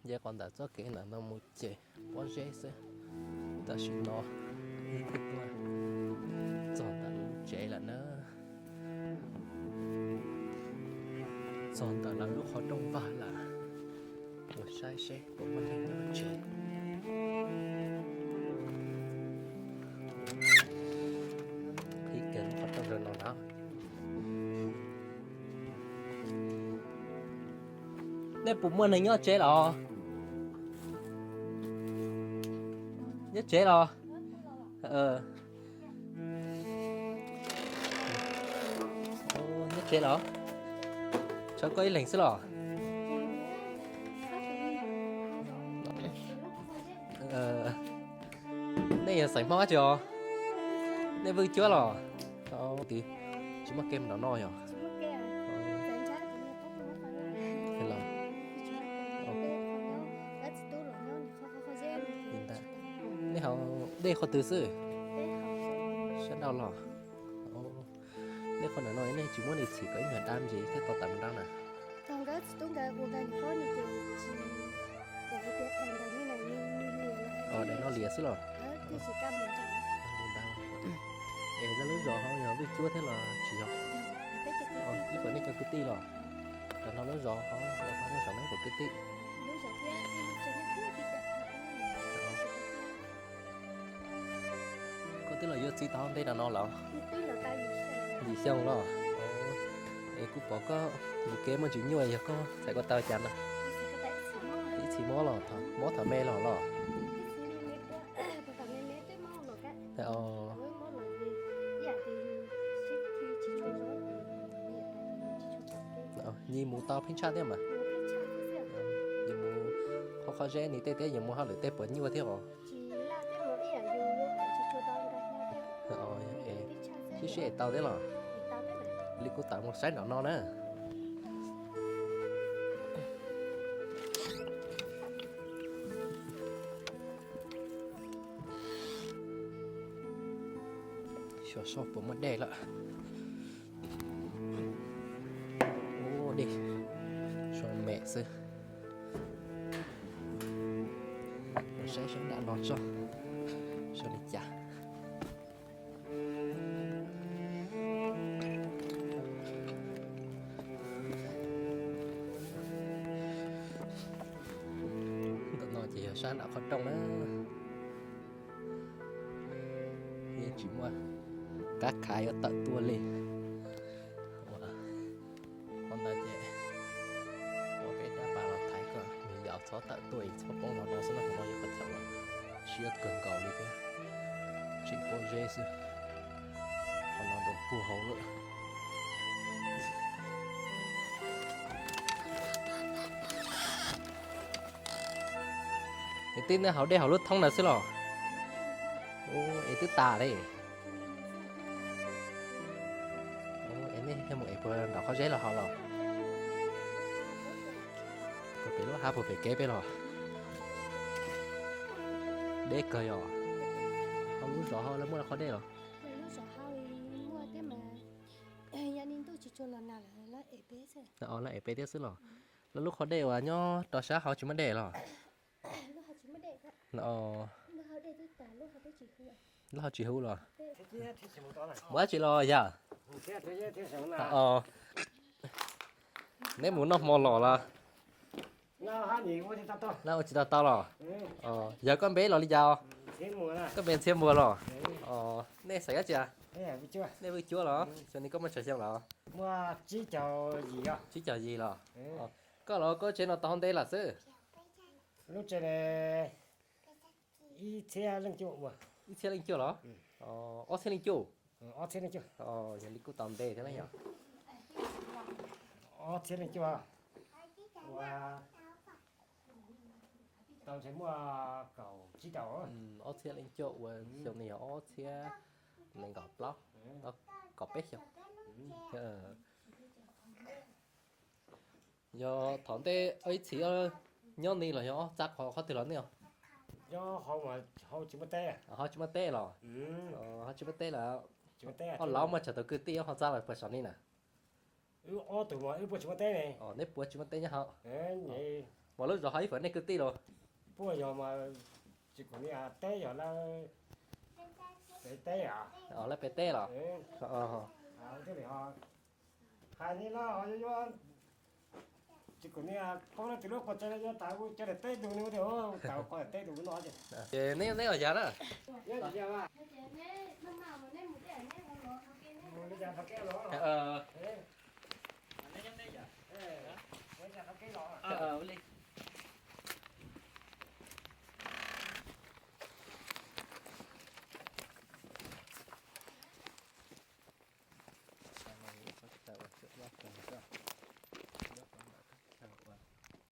Nce qhov ntawm txoj kev ntawm no mus ces pob zeb xwb. Tam sim no wb twb tuaj txog ntawm lub tsev lawm na. Txog ntawm lawv lub qhov rooj vag lawm. Mus saib seb puas muaj neeg nyob tsev. Qhib kiag lub qhov rooj rau no na. Nej puas muaj neeg nyob tsev los? Nyob tsev los? Nyob tsev los? Tshuav koj ib leeg xwb los? Nej yog xeem Hmoob dab tsi os? Nej Vwj Cuab los? Twb tsis muaj kev mus nram no yog? Nej hauv dej qhov twg xwb? Sab nrauj los? Nej qhov nram no nej tsis muab nws txhim kom ib nyuag dab ntsis thiab tau tawm mus nrab na? Daim no lias xwb los? Es lub zos hauv yog Vwj Cuab thiab los tsis yog? Ib puas nej cov kwv tij los? Tam no lub zos hauv los nej zos no ib puas kwv tij? Koj twb los yuav txiv tau ntej rau no los? Yim xyoo los? Es kuv pom koj mus kev muaj ntsis nyuaj, yog koj txhais ko taw cas na? Ib txhis mob los, mob thaum me los los? Nyias mus tau pheeb tshaj thiab mas. Yuav mus qhov qhov zeb ni tej thiab yuav mus hauj lwm tej puas nyuaj thiab os? Sib sib es tau thiab los? Li kuv tawm mus saib nram no na. Xyuas seb puas muaj dej lawm. Ua dej, sab me xwb. Saib sab nram no tso, sab li cas. Ntawm no ces yog sab nram qhov rooj na. Yeej tsis muaj kab khav yuav tawm tuaj li. Qhov ntawd ces ua peb dab pas los thaiv kom nws yaus txhob tawm tuaj es txhob poob los no xwb na, qhov no yog qhov chaw uas siab kawg nkaus li thiab. Tseem pob zeb xwb, qhov no dua puag hauv lawm. Es twb nyob hauv dej hauv lub thoob ntawd xwb los? Es twb tas li. Es nej mus es puag nram qhov zeb los hauv los? Puag pem lub hav puag pem kev peb los? Deb kawg yog. Hauv lub zos hauv lawv muaj qhov dej los? Lawv es peb thiab xwb los? Lawv lub qhov dej uas nyob rau sab hauv tsis muaj dej los? Lub hauv tsis huv los? Mus dab tsi los yog? Neb mus noj hmo los los? Noj ua tsis tau tau los? Yog koj npe los li cas? Koj npe Ntxhiab Npuag los? Nej xeem dab tsi? Nej Vwj Cuab los? Xyoo no koj muaj tsawg xyoo los? Tsib caug yim los? Koj los koj tsev no tau ntev lawm xwb? Ib txhiab leej cuaj los? Ob txhiab leej cuaj. Yog li kuj tau ntev thiab na yog? Ob txhiab leej cuaj. Tau ntshe muaj kaum tsib rau. Ob txhiab leej cuaj ua xyoo no yog ob txhiab nees nkaum plaub, kaum peb xyoo. Yog thaum ntej ob ib txhis nyob ni los yog ob txhiab qhov qhov twg los nej? Hauv tsis muaj teb los? Hauv tsis muaj teb lawm. Ob laus muaj tsawg tus kwv tij ob qhov txab los puag saum ni na? Neb puas tsis muaj teb nyob hauv? Mas lub zos ho ib feem nej kwv tij los? Puab yog mas tsis kom ni teb yog lawv pem teb os. Lawv pem teb los? Thiaj li ho hais ni los yuav yuav tsis kom ni poob lawv tus lub qhov tsev yuav tau cov daim teb tus ni tias tau qhov daim teb tus no. Ces neb neb los yog na? Mus li cas qhov kev los?